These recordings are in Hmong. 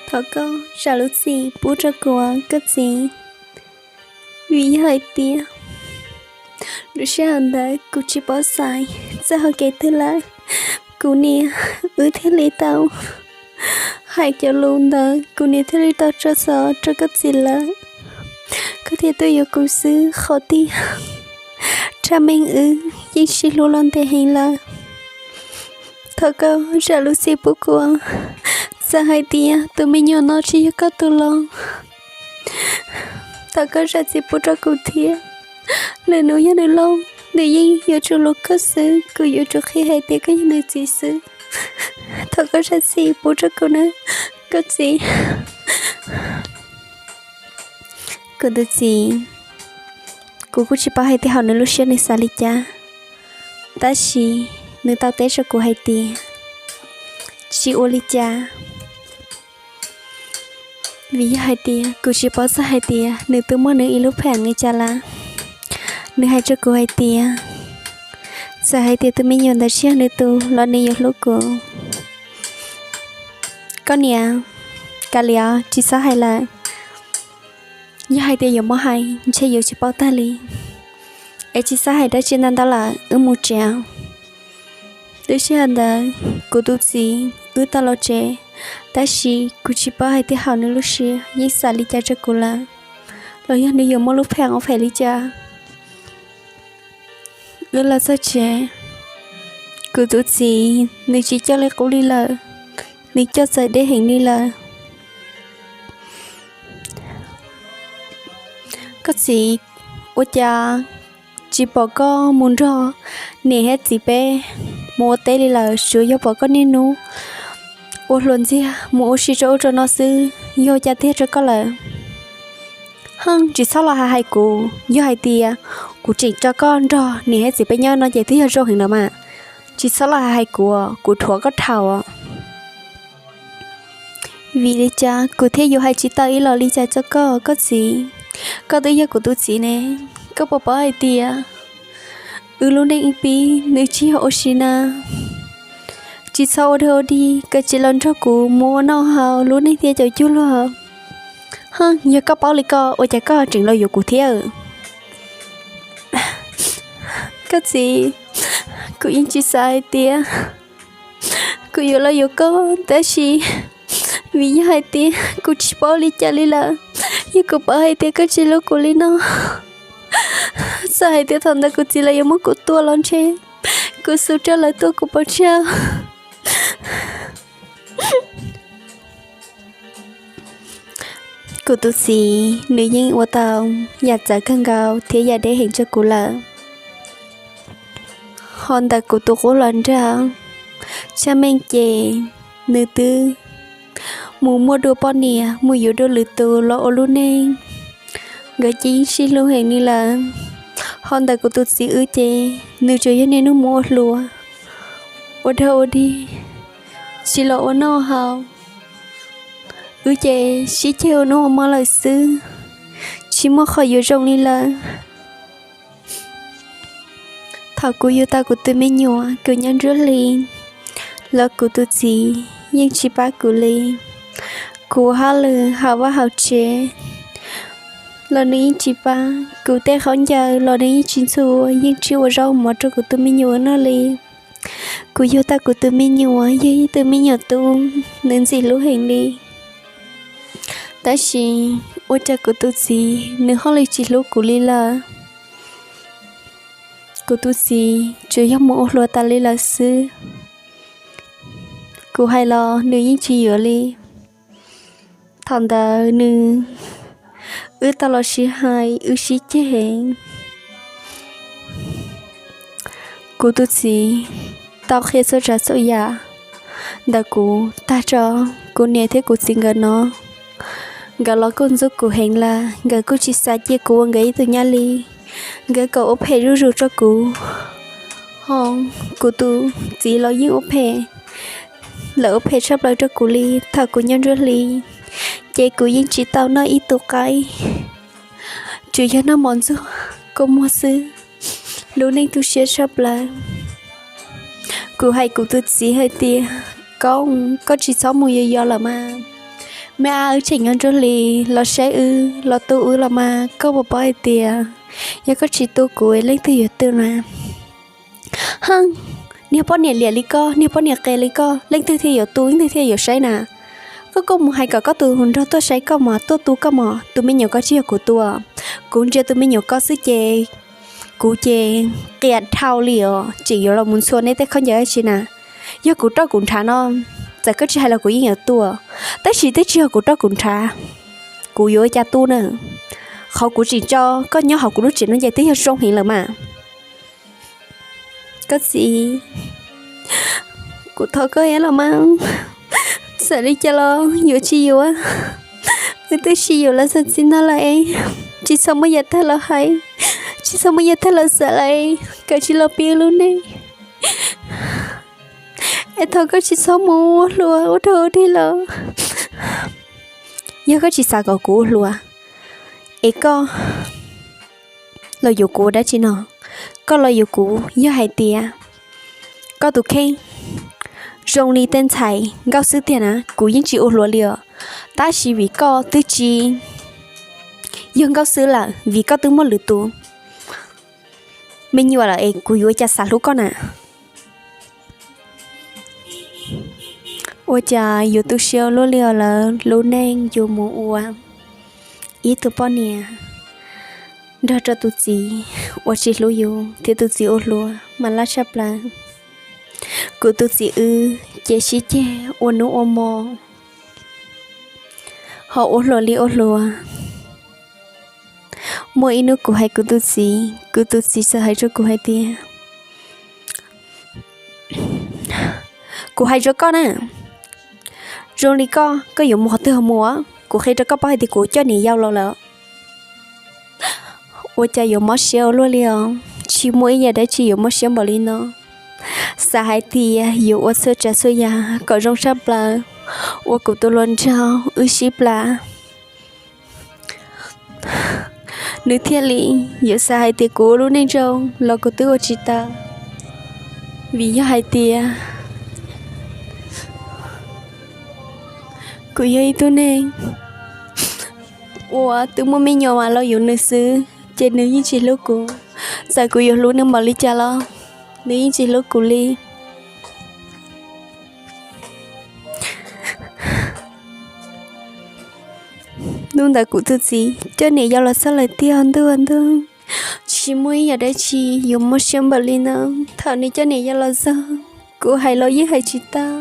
Thov koj zam lub txim pub rau kuv, koj txiv. Vim yog hais tias lub sij hawm ntawd kuv tsis paub xaiv txoj hau kev twg lawm, kuv niam wb thiaj li tau hais cov lus ntawd, kuv niam thiaj li tau tso xov rau koj txiv lawm. Koj thiaj tuaj yuav kuv xwb, qhov tiag, Tshaj Meej wb yeej sib hlub los ntev heev lawm. Thov koj zam lub txim pub kuv, txawm hais tias tus me nyuam no tsis yog koj tug los, thov koj zam txim pub rau kuv thiab. Lwm hnub yog nws loj, nws yeej yuav tsum hlub koj xwb, kuv yuav tsum qhia hais tias koj yog nws txiv xwb. Thov koj zam txim pub rau kuv na, koj txiv. Kuv tus txiv, kuv kuj tsis paub hais tias hauv nws lub siab nws xav li cas, tab sis nws tau teb rau kuv hais tias tsis ua li cas, vim yog hais tias kuv tsis paub txog hais tias nws twb muaj nws ib lub pheem li cas lawm. Nws hais rau kuv hais tias txawm hais tias tus me nyuam ntawd tsis yog nws tug los nws yuav hlub kuv. Koj niam, kav liam, tsis txhob hais lawm. Yog hais tias yuav muab hais ntshe yuav tsis paub tag li, es tsis txhob hais dab tsi ntau ntau lawm, wb mus tsev. Lub sij hawm ntawd kuv tus txiv wb tau los tsev, tab sis kuv tsis paub hais tias hauv nws lub siab yeej xav li cas rau kuv lawm, los yog nws yuav muaj lub pheem ua phem li cas. Wb los txog tsev, kuv tus txiv nws tsis coj li qub li lawm, nws coj txawv deb heev li lawm. Koj txiv, ua cas tsis pom koj mus nrog niam thiab txiv peb mus ua teb li lawm, tsuas yog pom koj niaj hnub ua hluas ntxiag mus ua si rau ub rau no xwb, yog ua cas tiag rau koj lawm? Hnj, tsis txhob los hais hais kuv, yog hais tias kuv tseem tso koj nrog niam thiab txiv peb nyob no ces twb yog zoo heev lawm mas. Tsis txhob los hais hais kuv, kuv dhuav koj dhau. Vim li cas kuv thiaj yuav hais tsis tau ib los li cas rau koj, koj txiv? Koj twb yog kuv tus txiv ne, koj puas paub hais tias wb lub neej ib pib nws tsis yog ua si na. Tsis txhob ua dog ua dig, koj cia li los nrog kuv mus ua noj haus, lub neej thiaj caum cuag luag. Hnj, yog koj paub li ko ua cas koj tseem los yuav kuv thiab? Koj txiv, kuv yeej tsis xav hais tias kuv yuav los yuav koj, tab sis vim yog hais tias kuv tsis paub li cas li lawm. Yog kuv paub hais tias koj tsis hlub kuv li no, txawm hais tias thaum ntawd kuv txiv lawv yuav muab kuv tua los ntshe kuv xub rau lawv tua kuv pov tseg. Kuv tus txiv nws yeej ua tau yam txawv kawg nkaus thiab yam deb heev rau kuv lawm. Ho ntawm kuv tus qub hluas nraug Tshaj Meej ces nws twb mus muaj dua poj niam, mus yuav dua lwm tus los ua lub neej, nkawd cia li sib hlub heev li lawm. Ho ntawm kuv tus txiv wb ces nws tsuas yog niaj hnub mus ua hluas, ua dog ua dig, tsis los ua noj haus. Wb ces sib ceg ua hnub ua hmo lawm xwb, tsis muaj qhov yuav zoo li lawm. Thaum kuv yug tau kuv tus me nyuam, kuv nyob nruab hli los kuv tus txiv yeej tsis pab kuv li. Kuv ua hauj lwm hauv vaj hauv tsev los nws yeej tsis pab. Kuv tej khaub ncaws los nws yeej tsis ntxhua, yeej tsis ua zaub mov rau kuv tus me nyuam noj li. Kuv yug tau kuv tus me nyuam yog ib tug me nyuam tub, nws ntxim hlub heev li. Tab sis ua cas kuv tus txiv nws ho li tsis hlub kuv li lawm. Kuv tus txiv tsuas yog mus ua hluas tas li lawm xwb. Kuv hais los nws yeej tsis yuav li. Thaum ntawd nws, wb tau los sib hais, wb sib ceg heev. Kuv tus txiv tau qhia txhua tsav txhua yam ntawm kuv tag rau kuv niam thiab kuv txiv nkawd no. Nkawd los kuj ntxub kuv heev lawm, nkawd kuj tsis xav cia kuv ua nkawd ib tug nyab li. Nkawd kom ua phem zuj zus rau kuv, ho kuv tus txiv los yeej ua phem, lawv ua phem tshaj plaws rau kuv li. Thaum kuv nyob nruab hli ces kuv yeej tsis tau noj ib tug qaib, tsuas yog noj mov ntxuag kua muag xwb. Lub neej tu siab tshaj plaws. Kuv hais kuv tus txiv hais tias, Koj, koj tsis txhob mus yos yos lawm mas, Me ab, wb tseem nyob nruab hlis, los saib wb, los tu wb los mas, koj puas paub hais tias yog koj tsis tu kuv leej twg yuav tu na? Hnj, niag poj niam liam li koj, niag poj niam qias li koj, leej twg thiaj yuav tu, leej twg thiaj yuav saib na? Koj, koj mus hais kom koj tus nraug tuaj saib koj mos, tuaj tu koj mos, tus me nyuam koj tsis yog kuv tua. Kuv ntsia tus me nyuam koj xwb ces kuv ces qias dhau li os, tseem yuav los mus ntxhua neb tej khaub ncaws dab tsi na? Yog kuv roj kuv nrhav no, txawm koj tsis hais los kuv yeej yuav tua, tab sis twb tsis yog kuv roj kuv nrhav, kuv yuav ua cas tu na? Qhov kuv tseem tso koj nyob hauv kuv lub tsev neej ces twb yog zoo heev lawm mas. Koj txiv, kuv thov koj ib los mas, txawm li cas los yuav tsis yuav, wb twb sib yuav los txog txij no lawm es, tsis txhob muaj yam twg los hais, tsis txhob muaj yam twg los xav lawm, kav tsij los pib wb lub neej. Es thov koj tsis txhob mus ua hluas ua rag ua dig lawm. Yog koj tsis xav kom kuv ua hluas, es koj los yuav kuv ua dab tsi no? Koj los yuav kuv yog hais tias koj tus kheej zoo li tej ntxhais nkauj xwb tiag na, kuv yeej tsis ua hluas li os. Tab sis vim koj twb tsis yog nkauj xwb lawm, vim koj twb muaj lwm tus me nyuam lawm es kuv yuav ua cas xav hlub koj na? Ua cas yuav tu siab ua luaj li os lawv, lub neej yus mus ua ib tug poj niam nrog rau tus txiv uas tsis hlub yus thiab tus txiv ua hluas mas laj tshaj plaws. Kuv tus txiv wb ces sib ceg ua hnub ua hmo, ho ua hluas li ua hluas. Muaj ib hnub kuv hais kuv tus txiv, kuv tus txiv txawm hais rau kuv hais tias, kuv hais rau koj na, zoo li koj, koj yuav mus qhov twg ho mus, kuv qhia rau koj paub hais tias kuv coj niam yau los lawm. Ua cas yuav mob siab ua luaj li os, tsis muaj ib yam dab tsi yuav mob siab npaum li no. Xav hais tias yuav ua txhua tsav txhua yam kom zoo tshaj plaws, ua kuv tus hluas nraug wb sib plas, nws thiaj li yuav xav hais tias kuv ua lub neej zoo los kuv twb ua tsis tau. Vim yog hais tias kuv yog ib tug neeg uas twb muaj me nyuam mas los yuav nws xwb, ces nws yeej tsis hlub kuv. Txawm kuv yuav hlub nws npaum li cas los nws yeej tsis hlub kuv li. Hnub ntawd kuv tus txiv coj niam yau los txog lawm tiag ntuj ntuj, tsis muaj ib yam dab tsi yuav mob siab npaum li no. Thaum nws coj niam yau los txog, kuv hais los yeej hais tsis tau.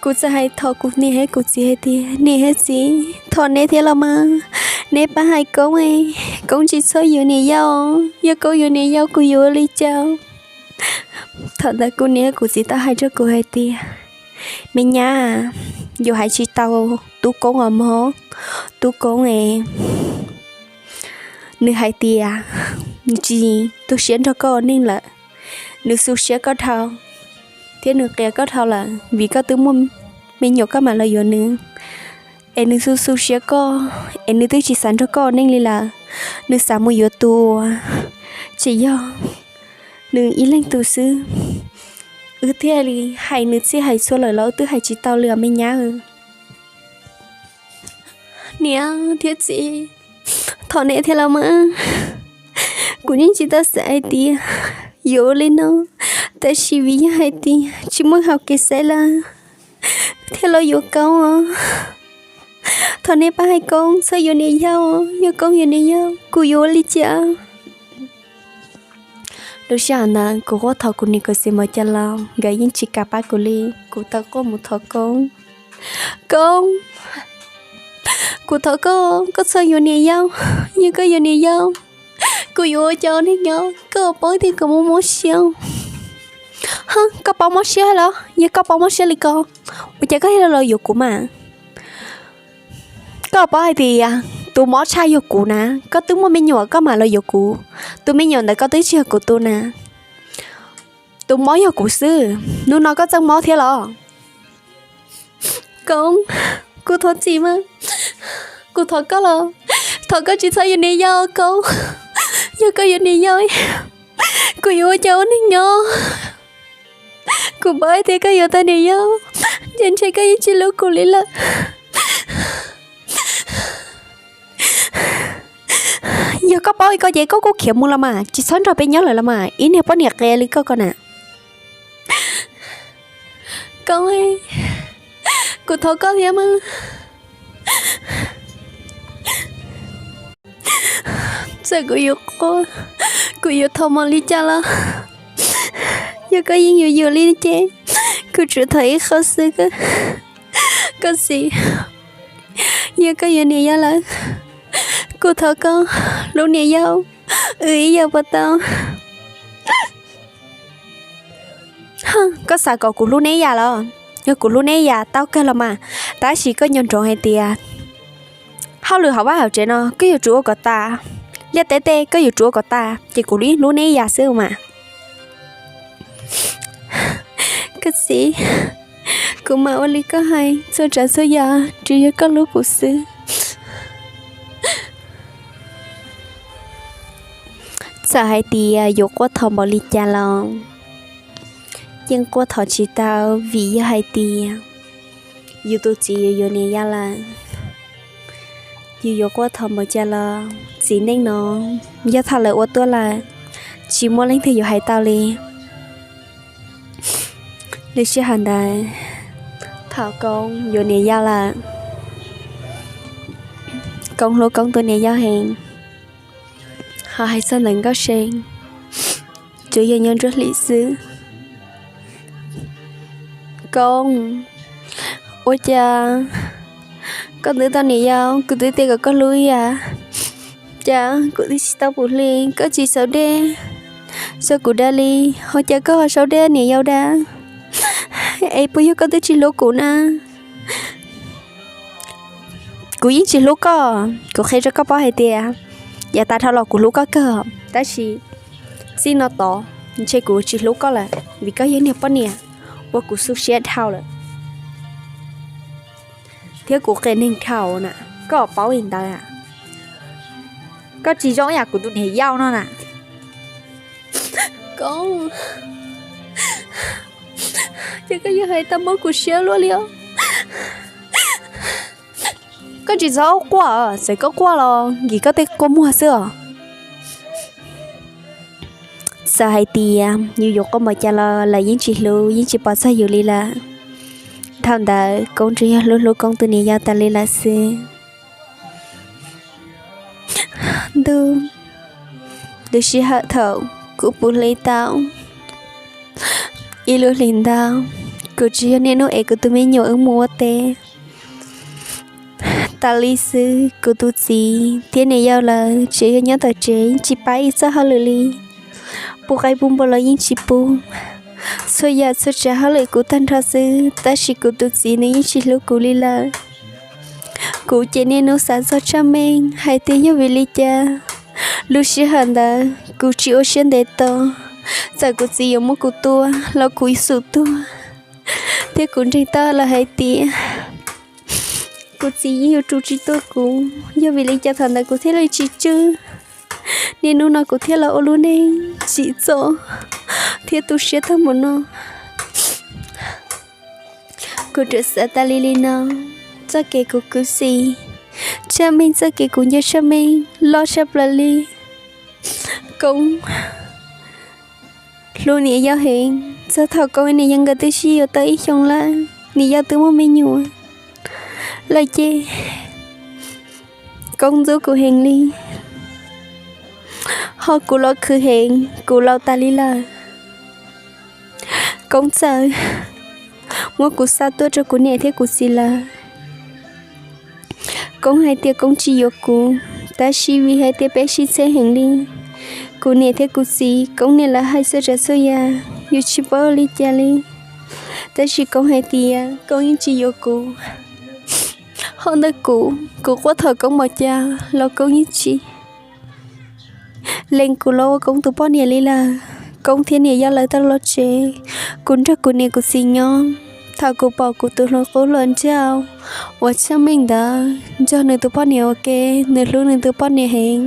Kuv txawm hais thov kuv niam thiab kuv txiv hais tias, niam thiab txiv, thov neb thiab los mas, neb pab hais Koob, Koob tsis txhob yuav niam yau, yog Koob yuav niam yau kuv yuav ua li cas? Thaum ntawd kuv niam thiab kuv txiv tau hais rau kuv hais tias, me nyab, yuav hais tsis tau tub Koob os mog, tub Koob es nws hais tias nws tsis tu siab nrog koj ua neej lawm, nws xu siab koj dhau thiab nws qias koj dhau lawm vim koj twb muaj me nyuam koj mam los yuav nws. Es nws xu xu siab koj, es nws twb tsis xav nrog koj ua neej li lawm, nws xav mus yuav tus uas tseem yog nws ib leeg tus xwb. Wb thiaj li hais nws txhij hais txhua lawm los wb twb hais tsis tau li os me nyab. Niam thiab txiv, thov neb thiab los mas, kuv yeej tsis tau xav hais tias yuav ua li no, tab sis vim yog hais tias tsis muaj hauv kev xaiv lawm thiaj los yuav Koob os. Thov neb pab hais Koob txhob yuav niam yau, yog Koob yuav niam yau kuv yuav ua li cas? Lub sij hawm ntawd kuv quaj thov kuv niam kuv txiv npaum cas los nkawd yeej tsis kam pab kuv li. Kuv tau quaj mus thov Koob, Koob, kuv thov koj, koj txhob yuav niam yau, yog koj yuav niam yau kuv yuav ua cas ua neej nyob, koj paub tias kuv mob mob siab. Haj, koj paub mob siab los? Yog koj paub mob siab li ko, ua cas koj thiaj los yuav kuv mas? Koj paub hais tias tus mob tshaj yog kuv na, koj twb muaj me nyuam koj mam los yuav kuv, tus me nyuam ntawd koj twb tsis yog kuv tus na, tus mob yog kuv xwb, hnub no koj txawj mob thiab los? Koob, kuv thov txim mas, kuv thov koj los, thov koj tsis txhob yuav niam yau Koob, yog koj yuav niam yau, kuv yuav ua cas ua neej nyob? Kuv paub hais tias koj yuav tau niam yau, ces ntshe koj yeej tsis hlub kuv li lawm. Koj paub li ko ces koj kuj khiav mus los mas, tsis txhob nrog peb nyob lawm los mas, ib niag poj niam qias li koj ko na. Koob, kuv thov koj thiab mas. Txawm kuv yuav quaj, kuv yuav thov npaum li cas los, yog koj yeej yuav yuav li ces kuv tsuas thov ib qho xwb, koj txiv. Yog koj yuav niam yau lawm, kuv thov koj hlub niam yau, wb ib yam puas tau? Koj xav kom kuv hlub neb yam los? Yog kuv hlub neb yam tau kawg los mas, tab sis koj nco ntsoov hais tias hauj lwm hauv vaj hauv tsev no koj yuav tsum ua kom tas, liaj teb tej koj yuav tsum ua kom tas, ces kuv yeej hlub neb yam xwb mas. Koj txiv, kuv mam ua li koj hais txhua tsav txhua yam, tsuas yog koj hlub kuv xwb. Txawm hais tias yuav quaj thov npaum li cas los yeej quaj thov tsis tau, vim yog hais tias yus tus txiv yuav yuav niam yau lawm. Yus yuav quaj thov npaum cas los txiv neej no yog thaum lawv ua tuaj lawm, tsis muaj leej twg yuav hais tau li. Lub sij hawm ntawd, thaum Koob yuav niam yau lawm, Koob hlub Koob tus niam yau heev, ho hais txog ntawm Nkauj See, tsuas yog nyob ntsuab hlis xwb. Koob, ua cas koj twb tau niam yau, kuv twb tias kom koj hlub ib yam, cas kuv twb tsis tau pum hli koj tsis sau dej rau kuv da li, ho cas koj ho sau dej niam yau da? Es puas yog koj twb tsis hlub kuv na? Kuv yeej tsis hlub koj, kuv qhia rau koj paub hais tias yav tas dhau los kuv hlub koj kawg, tab sis txij no tod ntshe kuv tsis hlub koj lawm, vim koj yog niag poj niam uas kuv xu siab dhau lawm, thiab kuv qias neeg dhau na, koj paub li ntawd. Koj tsis zoo yam kuv tus niam yau no na. Koob, ces koj yuav hais tau mob kuv siab luaj li os. Koj tsis txhob quaj, txawm koj quaj los nkim koj tej kua muag xwb os. Txawm hais tias yus yuav quaj npaum cas los lawv yeej tsis hlub yeej tsis pom txog yus li lawm. Thaum ntawd Koob tsuas yog hlub hlub Koob tus niam yau tas li lawm xwb. Ntuj, lub sij hawm thaum kuv pum hli tau ib lub hlis ntau, kuv tsuas yog niaj hnub ev kuv tus me nyuam wb mus ua teb tas li xwb. Kuv tus txiv thiab niam yau lawv tsev yog nyob tom tsev tsis pab ib txoj hauj lwm li, pub qaib pub npua los yeej tsis pub. Txhua yam txhua tsav hauj lwm kuv tag nrho xwb, tab sis kuv tus txiv nws yeej tsis hlub kuv li lawm. Kuv ces niaj hnub xav txog Tshaj Meej hais tias yog vim li cas lub sij hawm ntawd kuv tsis ua siab ntev tos, txawm kuv txiv yuav muab kuv tua los kuv xum tuag, thiab kuv ntseeg tau lawm hais tias kuv txiv yeej yuav tsum tsis tua kuv. Yog vim li cas thaum ntawd kuv thiaj li tsis tswj, niaj hnub no kuv thiaj los ua lub neej tsim txom thiab tu siab tag mus no. Kuv rov xav tas li li no, txoj kev kuv khuv xim Tshaj Meej, txoj kev kuv nco Tshaj Meej loj tshaj plaws li. Koob hlub niam yau heev, txog thaum Koob niam yau nkawd twb sib yuav tau ib xyoos lawm, niam yau twb muaj me nyuam lawm ces Koob ntxub kuv heev li, ho kuv los khwv heev, kuv laus tas li lawm. Koob txawm muab kuv xa tuaj rau kuv niam thiab kuv txiv lawv. Koob hais tias Koob tsis yuav kuv, tab sis vim hais tias peb sib txheeb heev li, kuv niam thiab kuv txiv Koob niam lawv hais txhua tsav txhua yam yus tsis paub ua li cas li. Tab sis Koob hais tias Koob yeej tsis yuav kuv. Ho ntawm kuv, kuv quaj thov Koob npaum cas los Koob yeej tsis lees kuv los ua Koob tus poj niam li lawm. Koob thiab niam yau lawv tau los tsev, kuv nrog kuv niam kuv txiv nyob. Thaum kuv pom kuv tus hluas qub hluas nraug uas Tshaj Meej ntawd nrog nws tus poj niam ua ke, nws hlub nws tus poj niam heev,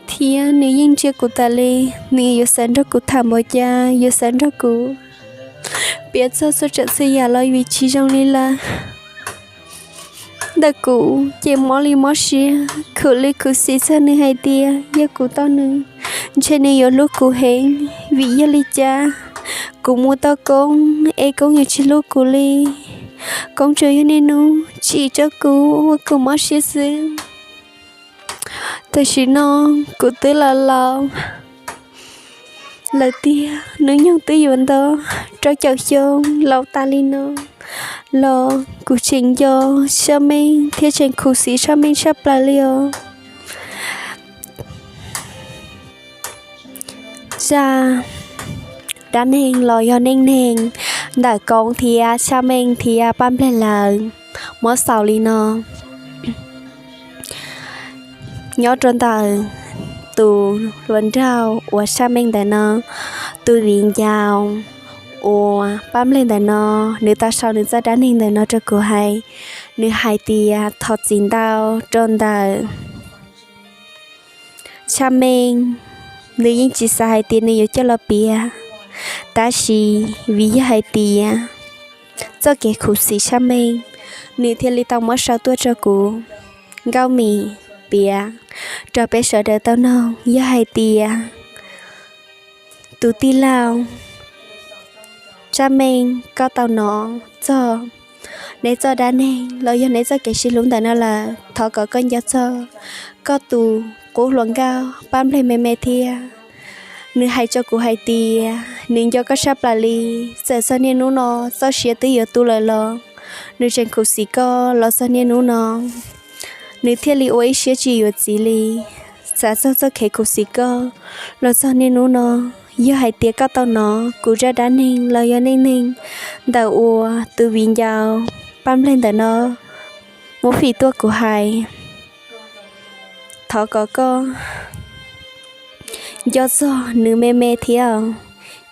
thiab nws yeej ntsia kuv tas li. Nws yuav xav nrog kuv tham npaum cas, yuav xav nrog kuv piav txog txhua tsav txhua yam los vim tsis zoo li lawm. ntawm kuv ces mob li mob siab, khuv li khuv xim txog nws hais tias yog kuv tau nws, ntshe nws yuav hlub kuv heev. Vim yog li cas kuv mus tau koob es koob yuav tsis hlub kuv li? Koob tsuas yog niaj hnub tsim tso kuv ua kuv mob siab xwb. Tam sim no kuv twb laus laus lawm tiag, hnub nyoog twb yuav ntau rau caum xyoo laus tas li no los kuv tseem nco Xya Meej thiab tseem khuv xim Xya Meej tshaj plaws li os. Zaj dab neeg los yog neej neeg ntawm Koob thiab Xya Meej thiab Paj Nplej lawv muab xaus li no. Nyob rau ntawm tus hluas nraug uas Xya Meej ntawm no, tus viv ncaus uas Paj Nplej ntawm no, nws tau sau nws txoj dab neeg ntawm no rau kuv hais. Nws hais tias thov txim ntau rau ntawm Xya Meej, nws yeej tsis xav hais tias nws yuav coj los piav, tab sis vim yog hais tias txoj kev khuv xim Xya Meej, nws thiaj li tau muab sau tuaj rau kuv Nkauj Mim piav rau peb sawv daws tau mloog. Yog hais tias tus tij laug Xya Meej, koj tau hnov txog neb txoj dab neeg los yog neb txoj kev sib hlub ntawm no lawm, thov kom koj nco txog koj tus qub hluas nkauj Paj Nplej me me thiab. Nws hais rau kuv hais tias nws nco koj tshaj plaws li, txawm txog niaj hnub no txoj sia twb yuav tu lawm los nws tseem khuv xim koj los txog niaj hnub no. Nws thiaj li ua ib siab tsis yuav txiv li, xav txog txoj kev khuv xim koj los txog niaj hnub no. Yog hais tias koj tau hnov kuv zaj dab neeg los yog neej neeg ntawm uas tus viv ncaus Paj Nplej ntawm no muab fim tuaj kuv hais, thov kom koj nco txog nws me me thiab,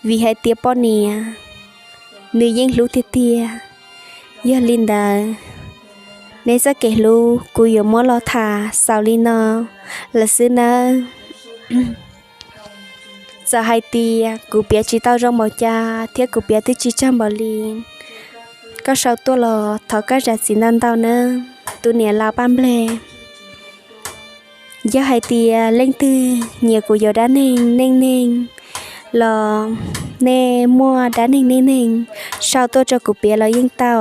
vim hais tias poj niam nws yeej hlub tiag tiag. Yog li ntawd, neb txoj kev hlub kuv yuav muab los tham xaus li no lawm xwb nawb. Txawm hais tias kuv piav tsis tau zoo npaum cas thiab kuv piav twb tsis tsawg npaum li, koj sau tuaj los thov koj zam txim ntau ntau nawb, tus niam laus Paj Nplej. Yog hais tias leej twg nyiam kuv cov dab neeg neej neeg los nej muaj dab neeg neej neeg sau tuaj rau kuv piav los yeej tau.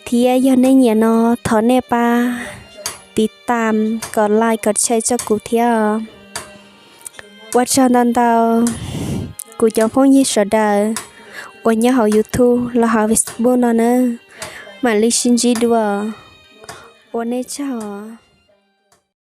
Thiab yog nej nyiam no, thov nej pab tiv tam kom like kom share rau kuv thiab. Ua tsaug ntau ntau kuv cov phooj ywg sawv daws uas nyob hauv YouTube los hauv Facebook no nawb. Mam li sib ntsib dua. Ua nej tsaug.